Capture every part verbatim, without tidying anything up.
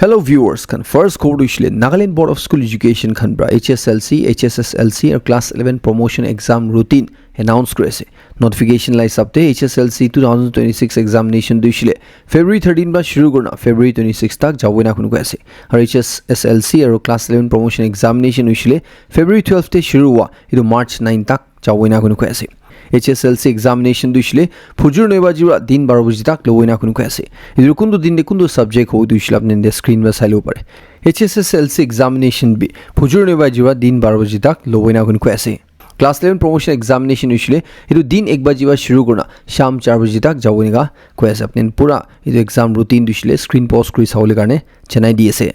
Hello viewers khan, first khobor tu hoishe le Nagaland Board of School Education khan pra H S L C, H S S L C aru class eleven promotion exam routine announce kuri ase. Notification la hisab te H S L C two thousand twenty-six examination tu hoishe le February thirteen pra shuru kurina February twenty-six tak jabo ena koi ase. Aru H S S L C aru class eleven promotion examination hoishe le February twelve te shuru hua, etu March nine tak jabo ena koi ase. H S L C examination tu hoishe le phujur noi baji pra din baro baji tak lobo ena koi ase. Etu kuntu din te kuntu subject hobo tu hoishe le apni khan screen pra sai lobo pare. H S S L C examination bi phujur noi baji pra din baro baji tak lobo ena koi ase. Class eleven promotion examination hoishe le etu din ek baji pra shuru kurina sham char baji tak jabo ena koi ase. Apni khan pura etu exam routine tu hoishe le screen pause kuri sabole karne janai di ase.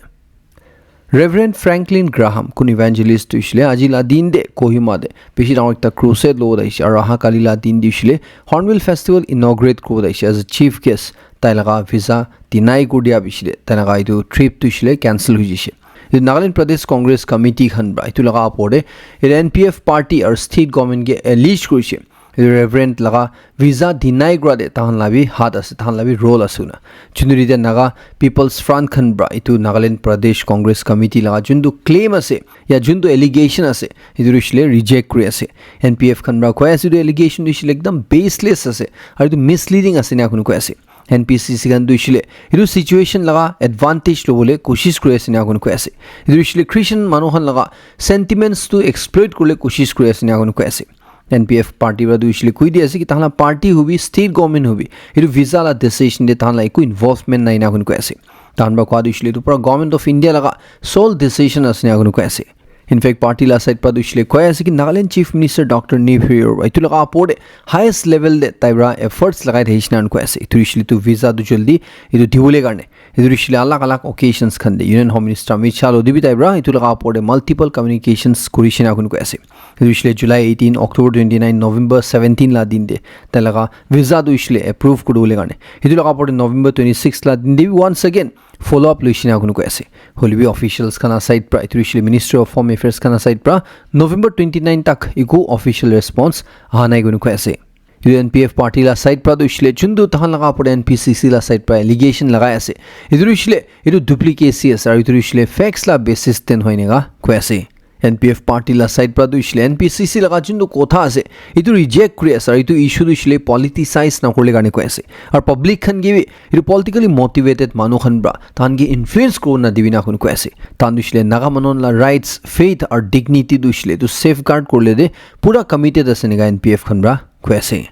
Reverend Franklin Graham, kun evangelist tu hoishe le aji la din te Kohima te bishi dangor ekta crusade lobo tai aru aha kali la din te hoishe le Hornbill Festival inaugurate kuribo tai as a chief guest. Tai laga visa deny kuri dia bishi te tai laga etu trip tu hoishe le cancel hoi jaise. Etu Nagaland Pradesh Congress Committee khan pra etu laga opor te etu N P F party aru state government ke allege kurishe. Etu Reverend laga visa deny kura te tahan la bi hat ase, tahan la bi role ase na. Juntu rite Naga People's Front khan pra etu Nagaland Pradesh Congress Committee laga juntu claim ase ya juntu allegation ase, etu hoishe le reject kuri ase. N P F khan pra koi ase etu allegation tu hoishe le ekdam baseless ase aru etu misleading ase ena koi ase. N P C C khan tu hoishe le etu situation laga advantage lobole koshish kuri ase ena koi ase. Etu hoishe le Christian manu khan laga sentiments tu exploit kuribole koshish kuri ase ena koi ase. N P F party pra tu hoishe le koi di ase ki tahan la party hobi, state government hobi, etu visa la decision te tahan la eku involvement nai ena koi ase. Tahan pra koi tu hoishe le etu pura Government of India laga sole decision ase ena koi ase. In fact, party la side pra tu hoishe le koi ase ki Nagaland Chief Minister Doctor Neiphiu Rio etu laga opor te highest level te tai pra efforts lagai thakishe na koi ase. Etu hoishe le etu visa tu jaldi etu dibole karne. Etu hoishe le alag alag occasions khan te Union Home Minister Amit Shah lodi bi tai pra etu laga opor te multiple communications kurishe na koi ase. Etu hoishe le July eighteen, October twenty-nine, November seventeen la din te tai laga visa tu hoishe le approve kuribole karne. Etu laga opor te November twenty-six la din te bi once again follow up loishe na koi ase. Hoile bi officials khan la side pra etu hoishe le Ministry of Home Affairs khan la side pra November twenty-nine tak eku official response aha nai koi ase. Etu N P F party la side pra tu hoishe le juntu tahan laga opor te N P C C la side pra allegation lagai ase. Etu hoishe le etu duplicacy ase aru etu hoishe le facts la basis te nohoi ena koi ase. N P F party la side pra tu hoishe le N P C C laga juntu kotha ase etu reject kuri ase aru etu issue tu hoishe le politicize nakuribole karne koi ase. Aru public khan ke bi etu politically motivated manu khan pra tahan ke influence kuribo na dibi ena koi ase. Tahan tu hoishe le Naga manu la rights, faith aru dignity tu hoishe le etu safeguard kuribole te pura committed ase ena N P F khan pra koi ase.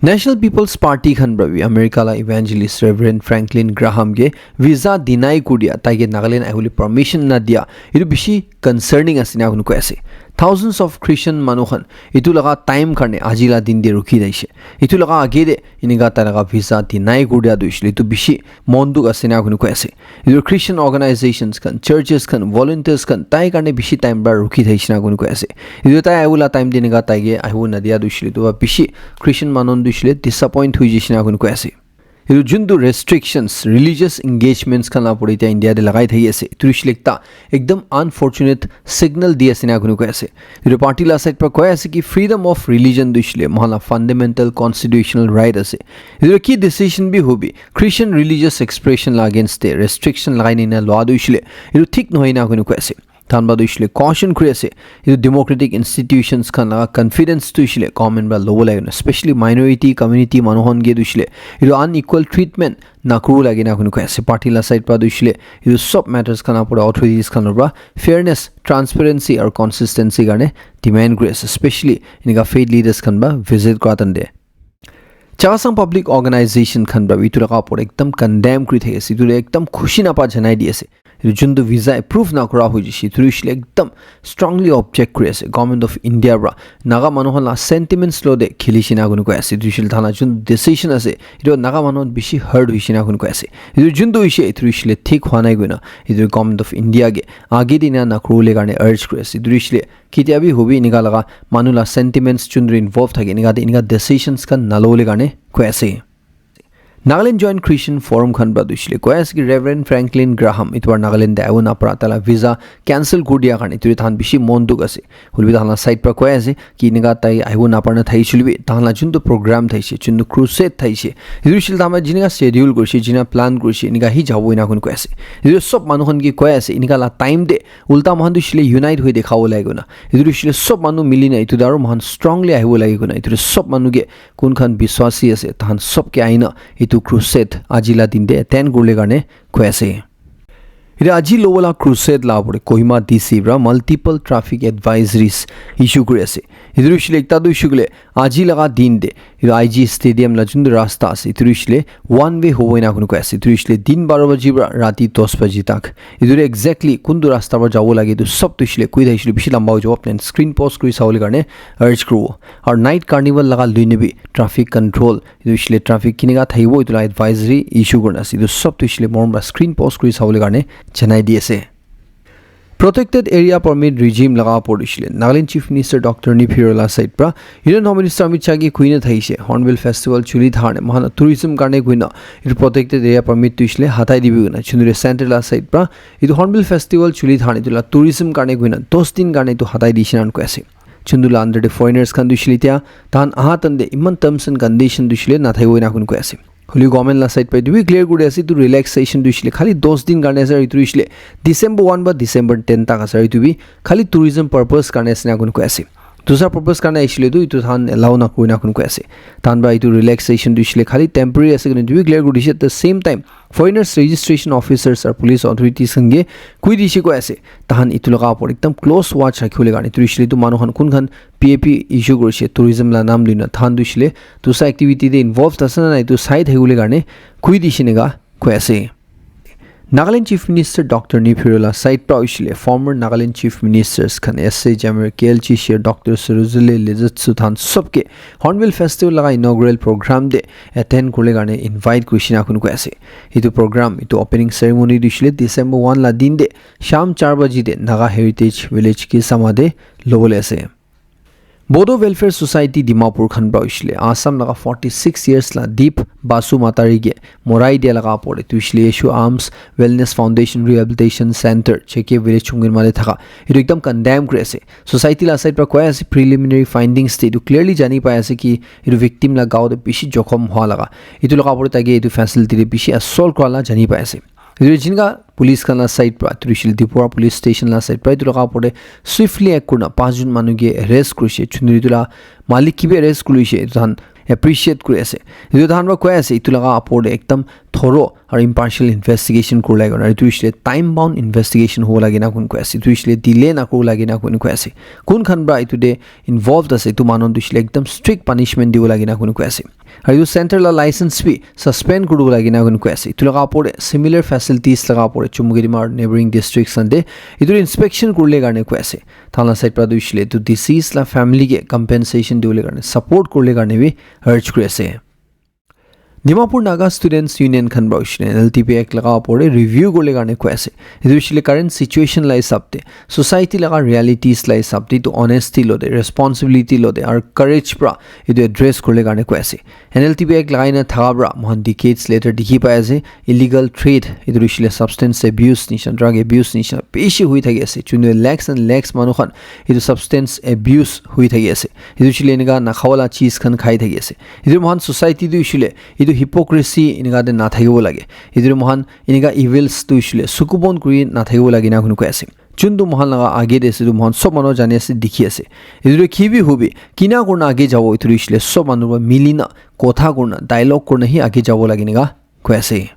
National People's Party khan pra bi America la evangelist Reverend Franklin Graham ke visa deny kuri dia, tai ke Nagaland ahibole permission na dia, etu bishi concerning ase ena koi ase. Thousands of Christian manu khan etu laga time karne aji la din te rukhi thaishe. Etu laga age te enika tai laga visa deny kuri dia tu hoishe le etu bishi mon dukh ase ena koi ase. Etu Christian organizations khan, churches khan, volunteers khan tai karne bishi time pra rukhi thaishe ena koi ase. Etu tai ahibola time te enika tai ke ahibo na dia tu hoishe le etu pra bishi Christian manu tu hoishe le disappoint hoi jaishe ena koi ase. Etu juntu restrictions, religious engagements khan la opor te India te lagai thaki ase. Etu hoishe le ekta ekdam unfortunate signal di ase ena koi ase. Etu party la side pra koi ase ki freedom of religion tu hoishe le moikhan la fundamental constitutional right ase. Etu ki decision bi hobi, Christian religious expression la against te restriction lagai nina lua tu hoishe le etu thik nohoi ena koi ase. Tahan pra tu hoishe le caution kuri ase. Etu democratic institutions khan laga confidence tu hoishe le government pra lobo lage na, especially minority community manu khan ke tu hoishe le etu unequal treatment nakuribo lage ena koi ase. Party la side pra tu hoishe le etu sob matters khan la opor te authorities khan pra fairness, transparency aru consistency karne demand kuri ase, especially enika faith leaders khan pra visit kura time te. Chakhesang Public Organization khan pra etu laga opor ekdam condemn kuri thaki ase, etu ekdam khushi napa janai di ase. Etu juntu visa approve na kura hoi jaise, etu hoishe le ekdam strongly object kuri ase. Government of India pra Naga manu khan la sentiments lo te khilishe ena koi ase. Etu hoishe le tahan la juntu decision ase, etu Naga manu khan bishi hurt hoishe ena koi ase. Etu juntu hoishe, etu hoishe le thik hua nai koi na, etu Government of India ke age te ena nakuribole karne urge kuri ase. Etu hoishe le ketia bi hobi enika laga manu la sentiments juntu involve thake enika te enika decisions khan nalobole karne koi ase. Nagaland Joint Christian Forum khan pra tu hoishe le koi ase ki Reverend Franklin Graham etu pra Nagaland te ahibo napara, taila visa cancel kuri dia karne etu te tahan bishi mon dukh ase. Hoilebi tahan la side pra koi ase ki enika tai ahibo napara na thaishe hoilebi tahan la juntu program thaishe, juntu crusade thaishe, etu hoishe le tahan pra jinika schedule kurishe, jinika plan kurishe, enika hi jabo ena koi ase. Etu sob manu khan ki koi ase enika la time te ulta moikhan tu hoishe le unite hoi dikhabo lage koina. Etu tu hoishe le sob manu mili na etu te aro moikhan strongly ahibo lage koina. Etu te sob manu ke kun khan biswasi ase, tahan sob ke ahina etu crusade aji la din te attend kuribole karne koi ase. Etu aji lobo la crusade la opor te Kohima D C pra multiple traffic advisories issue kuri ase. Etu tu hoishe le ekta tu hoishe koile aji laga din te etu I G Stadium la juntu rasta ase, etu tu hoishe le one way hobo ena koi koi ase. Etu tu hoishe le din baro baji pra rati dos baji tak. Etu tu exactly kuntu rasta pra jabo lage, etu sob tu hoishe le koi thaishe le bishi lamba hoi jabo. Apni screen pause kuri sabole karne urge kuribo. Aru night carnival laga lui ne bi traffic control, etu hoishe le traffic kinika thakibo, etu la advisory issue kurina ase. Etu sob tu hoishe le morom pra screen pause kuri sabole karne janai di ase. Protected Area Permit Regime laga opor tu hoishe le Nagaland Chief Minister Doctor Neiphiu Rio la side pra Union Home Minister Amit Shah ke koina thaishe, Hornbill Festival chuli thakane moikhan tourism karne koina etu Protected Area Permit tu hoishe le hatai dibi koina. Chunduri Center la side pra etu Hornbill Festival chuli thakane etu la tourism karne koina dos din karne etu hatai dishe ena koi ase. Chundu la under te foreigners khan tu hoishe le tia tahan aha tan te iman terms and condition tu hoishe le nathakibo ena koi ase. Hoilebi government la side pra etu bi clear kuri ase, etu relaxation tu hoishe le khali dos din karne ase, aru etu hoishe le December one ba December ten tak ase, aru etu bi khali tourism purpose karne ase ena koi ase. Dusra purpose karne ahishe le tu etu tahan allow na kuri na koi ase. Tahan pra etu relaxation tu hoishe le khali temporary ase koina etu bi clear kuri dishe. At the same time, foreigners registration officers aru police authorities khan ke koi dishe koi ase, tahan etu laga opor ekdam close watch rakhibole karne. Etu hoishe le etu manu khan kun khan P A P issue kurishe, tourism la naam lui na, tahan tu hoishe le dusra activity te involved ase na nai, etu sai thakibole karne koi dishe ena koi ase. Nagaland Chief Minister Doctor Neiphiu Rio la side pra hoishe le former Nagaland Chief Ministers khan S A Jamir, K L Chishir, Doctor Surojale Lizetsu tahan sob ke Hornbill Festival laga inaugural program te attend kuribole karne invite kurishe ena koi ase. Etu program, etu opening ceremony tu hoishe le December one la din te sham char baji te Naga Heritage Village Kisama te lobole ase. Bodo Welfare Society Dimapur khan pra hoishe le Assam laga forty six years la Deep Basu Matari ke morai dia laga opor te tu hoishe le Yeshu Arms Wellness Foundation Rehabilitation Center Cheke Village Chungirma te thaka etu ekdam condemn kuri ase. Society la side pra koi ase preliminary findings te etu clearly jani pai ase ki etu victim la gao te bishi jokhom hua laga, etu laga opor te tai ke etu facility te bishi assault kura la jani pai ase. Etu jinika police khan la side pra, etu hoishe le Tripura Police Station la side pra, etu laga opor te swiftly act kurina panch jon manu ke arrest kurishe. Chunduri etu la malik ke bi arrest kurishe, etu tahan appreciate kuri ase. Etu tahan pra koi ase, etu laga opor te ekdam thorough aru impartial investigation kuribole karne, etu hoishe le time bound investigation hobo lage na koi ase. Etu hoishe le delay na kuribo lage na koi ase. Kun khan pra etu te involved ase, etu manu tu hoishe le ekdam strict punishment dibo lage na koi ase. Aru etu center la license bi suspend kuribo lage na koi ase. Etu laga opor te similar facilities laga opor te Chumukedima aru neighboring districts khan te etu inspection kuribole karne koi ase. Tahan la side pra tu hoishe le etu deceased la family ke compensation dibole karne, support kuribole karne bi urge kuri ase. Dimapur Naga Students Union khan pra hoishe le N L T P Act laga opor te review kuribole karne koi ase. Etu hoishe le current situation la hisab te, society laga realities la hisab te, etu honesty lo te, responsibility lo te, aru courage pra etu address kuribole karne koi ase. N L T P Act lagai na thaka pra moikhan decades later dikhi pai ase, illegal trade, etu hoishe le substance abuse nishina, drug abuse nishina bishi hoi thaki ase. Chunduri lakhs and lakhs manu khan etu substance abuse hoi thaki ase. Etu hoishe le enika nakhawala cheez khan khai thaki ase. Etu moikhan society tu hoishe le etu hypocrisy enika te nathakibo lage. Etu moikhan enika evils tu hoishe le sukubon kuri nathakibo lage na koi ase. Chuntu moikhan laga age te ase, etu moikhan sob manu jani ase, dikhi ase. Etu tu ki bi hobi, kina kurina age jabo, etu tu hoishe le sob manu pra mili na, kotha kurina, dialogue kurina hi age jabo lage enika koi ase.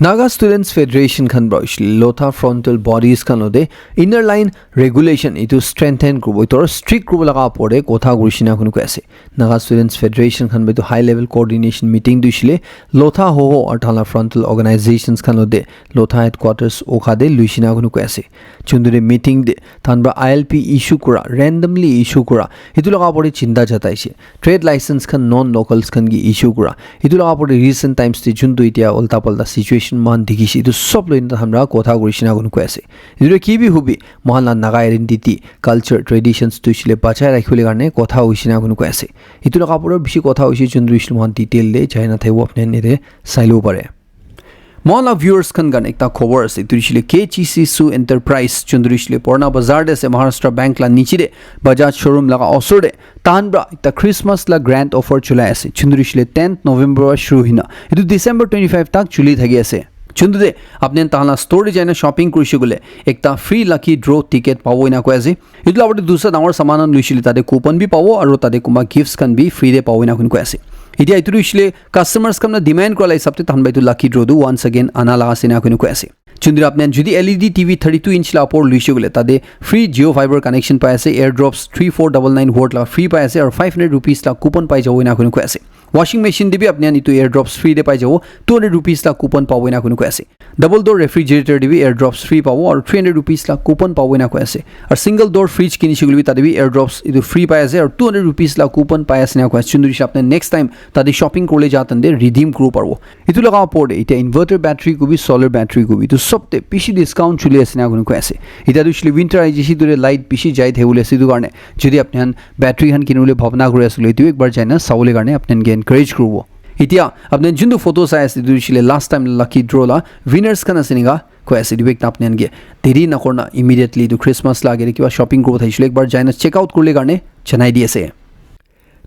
Naga Students Federation khan pra hoishe le Lotha frontal bodies khan lo te inner line regulation etu strengthen kuribo, etu aru strict kuribo laga opor te kotha kurishe na koi ase. Naga Students Federation khan pra etu high level coordination meeting tu hoishe le Lotha hoho aru tahan la frontal organizations khan lo te Lotha headquarters okha te luishe na koi ase. Chunduri meeting te tahan pra I L P issue kura, randomly issue kura, etu laga opor te chinta jataishe. Trade license khan non locals khan ke issue kura, etu laga opor te recent times te juntu etia ulta palta situation mohan dikhishi, etu sob loi na tahan para kotha kurishi na koi koi ase. Etu ki bi hubi, mohan la Naga identity, culture, traditions tu hoishe le bachai rakhiwole karne kotha hoishe na koi koi ase. Etu laga opor te bishi kotha hoishe, jun tu hoishe le mohan detail te jai na thaibo, apni khan yate sai lobo pare. Mohan la viewers khan karne ekta khobor ase, etu hoishe le K G C Su Enterprise, jun tu hoishe le Purana Bazar te ase, Maharashtra Bank la niche te, Bajaj showroom laga osor te, tahan para ekta Christmas la grand offer chulai ase, jun tu hoishe le tenth November para shuru hoina etu December twenty five tak chuli thaki ase. Jun tu te apni khan tahan la store te jai na shopping kurishe koile ekta free lucky draw ticket pabo ena koi ase. Etu la opor te dusra dangor saman khan loishe le tate coupon bi pabo, aro tate kunba gifts khan bi free te pabo ena koi koi ase. Etia etu hoishe le customers khan la demand kura la hisab te tahan para etu lucky draw tu once again ana la ase ena koi koi ase. Jun tu apni khan jodi L E D T V thirty two inch la opor loishe koile tate free Jio Fiber connection pai ase, airdrops three four double nine word la free pai ase, aro five hundred rupees la coupon pai jabo ena koi koi ase. Washing machine te bi apni khan etu airdrops free te pai jabo, two hundred rupees la coupon pabo ena koi koi ase. Double door refrigerator te bi airdrops free pabo, aro three hundred rupees la coupon pabo ena koi ase. Aro single door fridge kinishe koile bi tate bi airdrops etu free pai ase, aro two hundred rupees la coupon pai ase ena koi ase. Jun tu hoishe le apni khan next time tate shopping kuribole ja tante redeem kuribo paribo. Etu laga opor te etia inverter battery koi bi solar battery koi bi etu sob te bishi discount chuli ase ena koi koi ase. Etia tu hoishe le winter ahi jaise, etu te light bishi jai thakibole ase, etu karne jodi apni khan battery khan kinibole bhabna kuri ase koile etu ekbar jai na sabole karne apni khan ke encourage kuribo. Etia apni khan jun tu photo sai ase, etu hoishe le last time lucky draw la winners khan ase ena koi ase. Etu bi ekta apni khan ke deri na kurna immediately etu Christmas la age te kiba shopping kuribo thakishe le ekbar jai na check out kuribole karne janai di ase.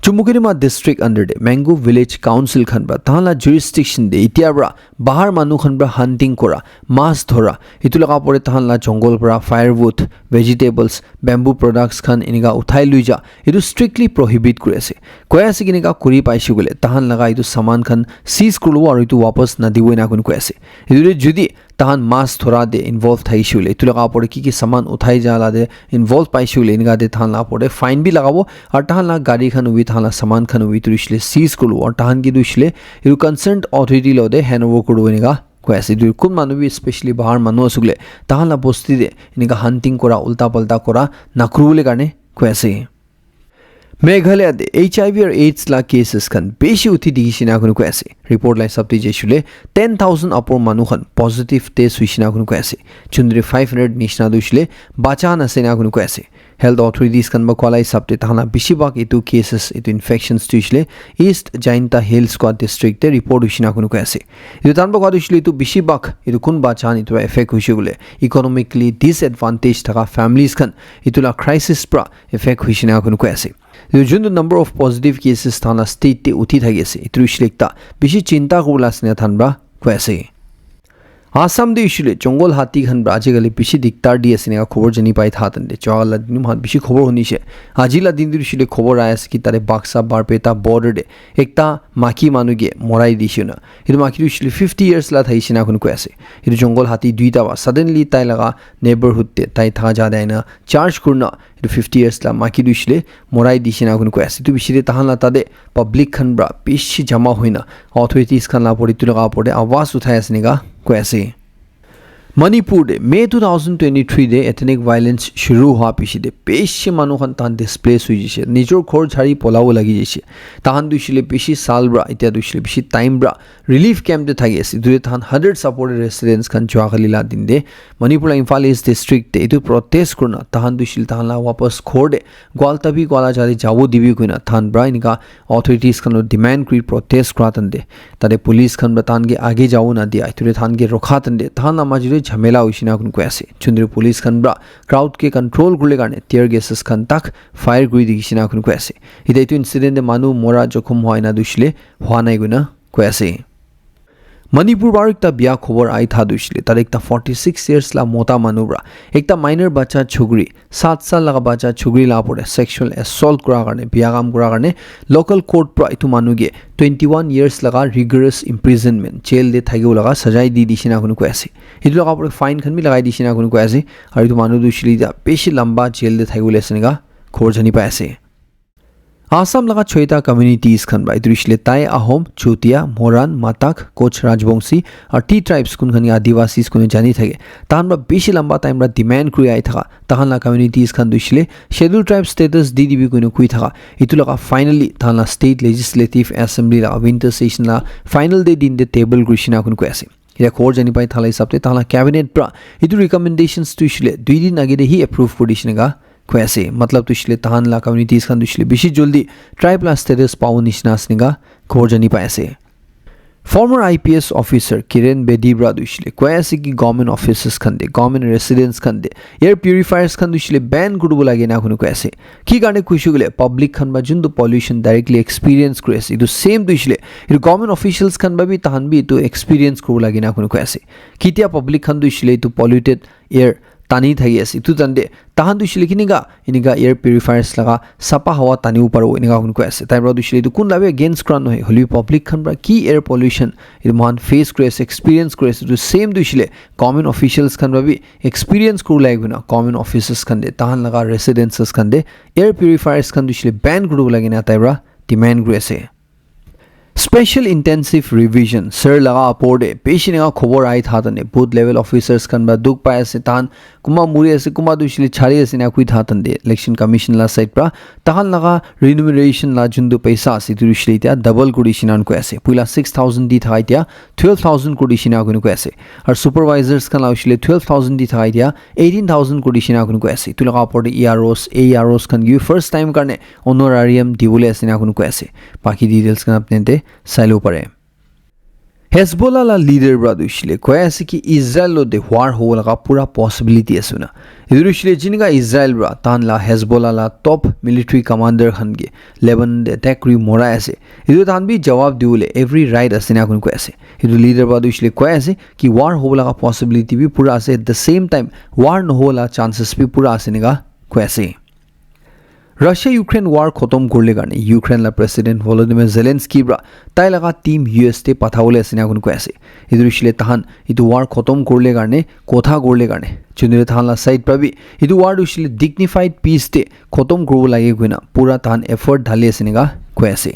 Chumukedima district under te Mangu village council khan para tahan la jurisdiction te etia para bahar manu khan para hunting kura, mas dhora, etu laga opor te tahan la jungle para firewood, vegetables, bamboo products khan enika uthai loi ja, etu strictly prohibit kuri ase. Koi ase ki enika kuri paishe koile tahan laga etu saman khan seize kuri lobo aro etu wapas nadibo ena koi koi ase. Etu te jodi tahan mas dhora te involve thaishe koile, etu laga opor te ki ki saman uthai ja la te involve paishe koile, enika te tahan la opor te fine bi lagabo, aro tahan la gari khan hobi, tahan la saman khan hobi, etu hoishe le seize kuri lobo, aro tahan ke tu hoishe le etu concerned authority logote hand over kuri dibo enika koi ase. Etu kun manu bi specially bahar manu ase koile, tahan la bosti te enika hunting kura, ulta palta kura nakuribole karne koi ase. Meghalaya te H I V aru AIDS la cases khan bishi uthi dikhi shina koi koi ase. Report la hisab te jaishe koile ten thousand upor manu khan positive test hoishe na koi koi ase. Chundri five hundred nishina tu hoishe le bacha na ase na koi koi ase. Health authorities khan ba koa la hisab te tahan la bishi bhag etu cases, etu infections tu hoishe le East Jaintia Hills koa district te report hoishe na koi koi ase. Etu tahan ba koa tu hoishe le etu bishi bhag etu kun bacha khan etu para effect hoishe koile economically disadvantage thaka families khan etu la crisis para effect hoishe na koi koi ase. Etu juntu number of positive cases tahan la state te uthi thaki ase, etu hoishe le ekta bishi chinta kuribo la ase na tahan para koi ase. Assam te hoishe le jungle hati khan para ajikali bishi diktar di ase enika khobor jani pai tha tante. Jua la din moikhan bishi khobor hunishe. Aji la din te hoishe le khobor ahi ase ki tate Baksa Barpeta border te ekta maki manu ke morai dishe na. Etu maki tu hoishe le fifty years la thakishe na koi koi ase. Etu jungle hati duita para suddenly tai laga neighborhood te tai thaka jaga te ahina charge kurina etu fifty years la maki tu hoishe le morai dishe na koi koi ase. Etu bishi te tahan la tate public khan para bishi jama hoina authorities khan la opor te etu laga opor te awaz uthai ase enika koi ase. Manipur te May two thousand twenty-three te ethnic violence shuru hua piche te bishi manu khan tahan displace hoi jaise, nijor ghor chari polabo lagi jaise. Tahan tu hoishe le bishi saal para, etia tu hoishe le bishi time para relief camp te thaki ase. Etu te tahan hundred supported residents khan jua kali la din te Manipur la Imphal East district te etu protest kurina tahan tu hoishe le tahan la wapas ghor te Gwaltabi koa la jaga te jabo dibi koina tahan para enika authorities khan lo demand kuri protest kura tante tate police khan para tahan ke age jabo na dia, etu te tahan ke rokha tante tahan la maji te jhamela hoishe na koi koi ase. Chundri police khan para crowd ke control kuribole karne tear gases khan tak fire kuri dikhi shina koi koi ase. Etia etu incident te manu mora jokhom hua ena tu hoishe le hua nai koina koi ase. Manipur para ekta bia khobor ahi tha tu hoishe le, tate ekta forty six years la mota manu para ekta minor bacha chukri, saat saal laga bacha chukri la opor te sexual assault kura karne, bia kam kura karne local court para etu manu ke twenty one years laga rigorous imprisonment, jail te thakibo laga sajai di dishe na koi koi ase. Etu laga opor te fine khan bi lagai dishe na koi koi ase. Aru etu manu tu hoishe le etia bishi lamba jail te thakibole ase enika khobor jani pai ase. Assam laga choita communities khan para, etu hoishe le Tai Ahom, Chotia, Moran, Matak, Koch Rajbongsi, aru Tea Tribes kun khan ke Adivasis koi kena jani thake. Tahan para bishi lamba time para demand kuri ahi thaka, tahan la communities khan tu hoishe le Scheduled Tribe status di dibi koi kena koi thaka. Etu laga finally tahan la State Legislative Assembly laga winter session la final day din te table kuri shina koi kena koi ase. Etia khobor jani pai thala hisab te tahan la cabinet pra etu recommendations tu hoishe le dui din age te hi approve kuri dishe neka koi ase. Matlab tu hoishe le tahan la communities khan tu hoishe le bishi jaldi tribe la status pabo nishina ase neka khobor jani pai ase. Former I P S officer Kiran Bedi pra tu hoishe le koi ase ki government offices khan te, government residence khan te air purifiers khan tu hoishe le ban kuribo lage na koi ase. Ki karne koishe koile public khan pra juntu pollution directly experience kuri ase, etu same tu hoishe le etu government officials khan pra bi tahan bi etu experience kuribo lage na koi ase. Kitia public khan tu hoishe le etu polluted air tani thaki ase, etu tan te tahan tu hoishe le kinika enika air purifiers laga sapa hawa tanibo paribo enika koi ase. Tai pra tu hoishe le etu kun la bi against kura nohoi, hoilebi public khan pra ki air pollution etu mohan face kuri ase, experience kuri ase, etu same tu hoishe le government officials khan pra bi experience kuribo lage koina government offices khan te, tahan laga residences khan te air purifiers khan tu hoishe le ban kuribo lage na tai pra demand kuri ase. Special intensive revision sir laga apor te bishi neka khobor ahi tha tane booth level officers khan pra dukh pai ase, tahan kunba muri ase, kunba tu hoishe le chari ase na koi tha tante election commission la side pra tahan laga remuneration la juntu paisa ase etu hoishe le etia double kuri dishe na koi ase. Puila six thousand di tha etia twelve thousand kuri dishe na koi ase. Aru supervisors khan la hoishe le twelve thousand di tha etia eighteen thousand kuri dishe na koi ase. Etu laga apor te E R Os, A R Os khan ke first time karne honorarium dibole ase na koi ase. Baki details khan apni te sai lo pare. Hezbollah la leader pra tu hoishe le koi ase ki Israel lo de war hobo laga pura possibility ase na. Etu tu hoishe le jinika Israel pra tahan la Hezbollah la top military commander khan ke Lebanon te attack kuri morai ase. Etu tahan bi jawab dibole every right ase na koi ase. Etu leader pra tu hoishe le koi ase ki war hobo laga possibility bi pura ase, at the same time war nohobo la chances bi pura ase neka koi ase. Russia Ukraine war khotom kurile karne Ukraine la president Volodymyr Zelensky pra tai laga team U S te pathabole ase na koi ase. Etu hoishe le tahan etu war khotom kurile karne kotha kurile karne juntu tahan la side pra bi etu war tu hoishe le dignified peace te khotom kuribo lage koina pura tahan effort dhali ase neka koi ase.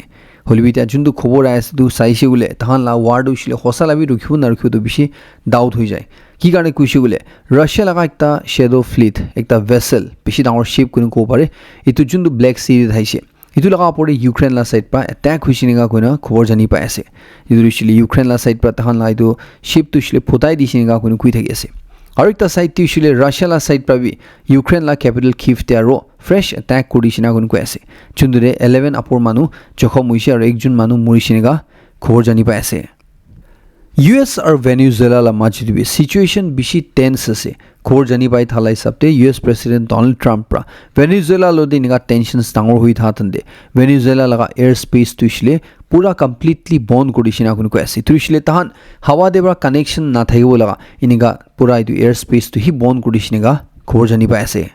Hoilebi etia juntu khobor ahi ase tu saishe koile tahan la war tu hoishe le hosa la bi rukhibo na rukhibo tu bishi doubt hoi jai. Ki karne koishe koile Russia laga ekta shadow fleet, ekta vessel, bishi dangor ship koi kobo pare, etu juntu Black Sea te thaishe, etu laga opor te Ukraine la side pra attack hoishe neka koina khobor jani pai ase. Etu hoishe le Ukraine la side pra tahan la etu ship tu hoishe le phutai dishe neka koina koi thaki ase. Aru ekta side te hoishe le Russia la side pra bi Ukraine la capital Kyiv te aro fresh attack kuri dishe na koi ase. Juntu te eleven apor manu jokhom hoishe aru ekjon manu murishe neka khobor jani pai ase. U S aru Venezuela la maji te bi situation bishi tense ase. Khobor jani pai thala hisab te U S President Donald Trump pra Venezuela lo de enika tensions dangor hoi tha tante Venezuela laga air space tu hoishe le pura completely bond kuri dishe na koi ase. Tu hoishe le tahan hawa de pra connection na thakibo laga enika pura etu air space tu hi bond kuri dishe neka khobor jani pai ase.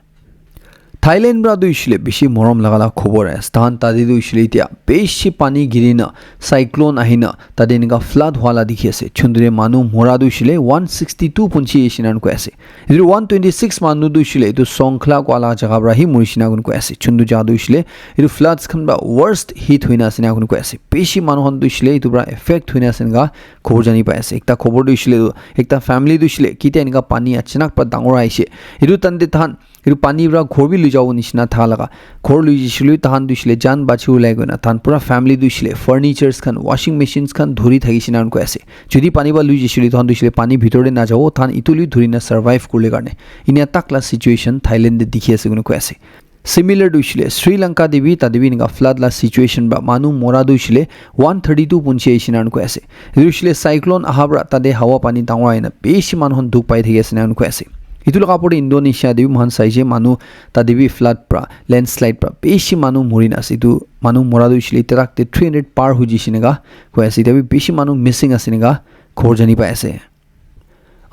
Thailand pra tu hoishe le bishi morom laga la khobor ahi ase. Tahan tate tu hoishe le etia bishi pani giri na cyclone ahi na tate enika flood hwa la dikhi ase. Chundre manu mora tu hoishe le one sixty two punchi ase na koi ase. Etu one twenty six manu tu hoishe le etu Songkhla koi la jaga pra hi murishe na koi ase. Chundu jaga tu hoishe le etu floods khan pra worst hit hoina ase na koi ase. Bishi manu khan tu hoishe le etu pra affect hoina ase enika khobor jani pai ase. Ekta khobor tu hoishe le etu ekta family tu hoishe le kitia enika pani achanak pra dangor ahishe. Etu tante tahan etu pani pra ghor bi lui jabo nishina tha laga. Ghor lui jaishe le tahan tu hoishe le jan bachi ulai koina tahan pura family tu hoishe le furnitures khan, washing machines khan dhuri thakishe na koi ase. Jodi pani pra lui jaishe le tahan tu hoishe le pani bhitor te na jabo, tahan etu lui dhuri na survive kurle karne. Inia tak la situation Thailand te dikhi ase koina koi ase. Similar tu hoishe le Sri Lanka te bi tate bi enika flood la situation pra manu mora tu hoishe le one thirty two punchi ahishe na koi ase. Etu hoishe le cyclone aha pra tate hawa pani dangor ahina bishi manu khan dukh pai thaki ase na koi ase. Etu laga opor te Indonesia te bi moikhan saishe manu tate bi flood pra, landslide pra bishi manu muri na ase. Etu manu mora tu hoishe le etu rakh te three hundred par hoi jaishe enika koi ase. Etia bi bishi manu missing ase enika khobor jani pai ase.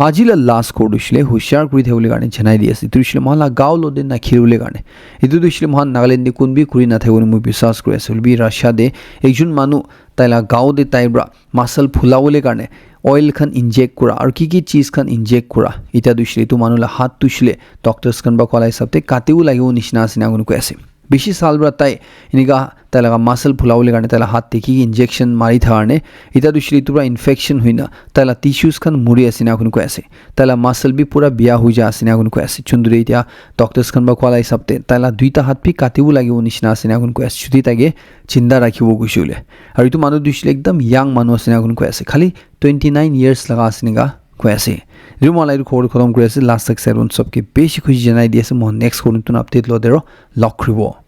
Aji la last khobor tu hoishe le hushar kuri thakibole karne janai di ase. Etu hoishe le moikhan la gaon lo de na khiribole karne. Etu tu hoishe le moikhan Nagaland de kun bi kuri na thakibo moi biswas kuri ase. Hoilebi Russia de ekjon manu tai la gaon de tai pra muscle phulabole karne oil khan inject kura aru ki ki cheez khan inject kura. Etia tu hoishe le etu manu la hath tu hoishe le doctors khan pra koa la hisab te katibo lagibo nishina ase ena koi ase. Bishi saal para tai enika tai laga muscle phulabole karne tai laga hath te ki injection mari thaka karne, eta tu shri tu para infection hoina tai laga tissues khan muri ase ena koi ase. Tai laga muscle bi pura biya hoi ja ase ena koi ase. Chunduri etia doctors khan para koa laga hisab te tai laga duita hath bi katibo lagibo nishina ase ena koi ase. Chuti tai ke chinta rakhibo koise bole. Aru etu manu tu hoishe le ekdam young manu ase ena koi ase. Khali twenty nine years laga ase ena koi ase. Etu moi laga etu khobor khotom kuri ase. Last tak seven sob ke bishi khushi janai di ase. Moi next khobor notun update lo dero log khribo.